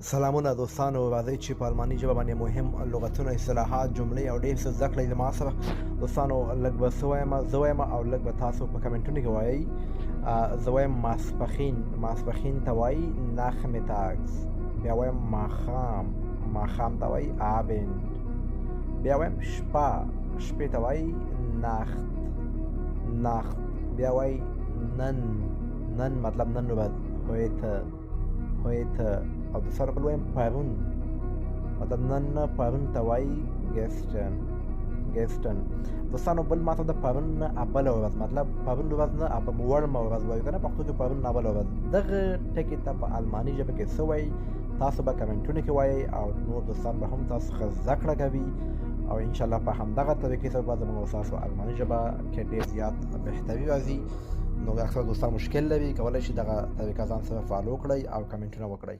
سلامونه دوستانو، راځئ چې په الماني ژبه باندې مهم لغتونه، اصطلاحات، جملې او ډېر څه زده کړئ له ما سره. دوستانو، لږ به څه وایم، زه وایم او لږ به تاسو په کمنټونو کې وایئ. زه وایم ماسپخین، ماسپخین ته وایي Nachmittags. بیا وایم ماښام، ماښام ته وایي Abend. بیا وایم شپه، شپې ته وایي Nacht، Nacht. بیا وایي نن، نن مطلب نن ورځ، heute، heute. او د سره بل وایم پرون، مطلب نن نه پرون ته وایي gestern، gestern. دوستانو، بل ماته د پرون نه ابله ورځ، مطلب پرون ورځ نه اب وړمه ورځ وایو که نه، پښتو کې پرون نه ابله ورځ. دغه ټکي ته په الماني ژبه کې څه وایي؟ تاسو به کمنټونو کې وایئ او نور دوستان به هم تاسو څخه زده کړه کوي او انشاءالله په همدغه طریقې سره به زموږ ستاسو الماني ژبه کې ډېر زیات بهتري راځي. نو اکثره دوستان مشکل لري، کولی شي دغه طریقه ځان سره follow کړئ او کمنټونه وکړئ.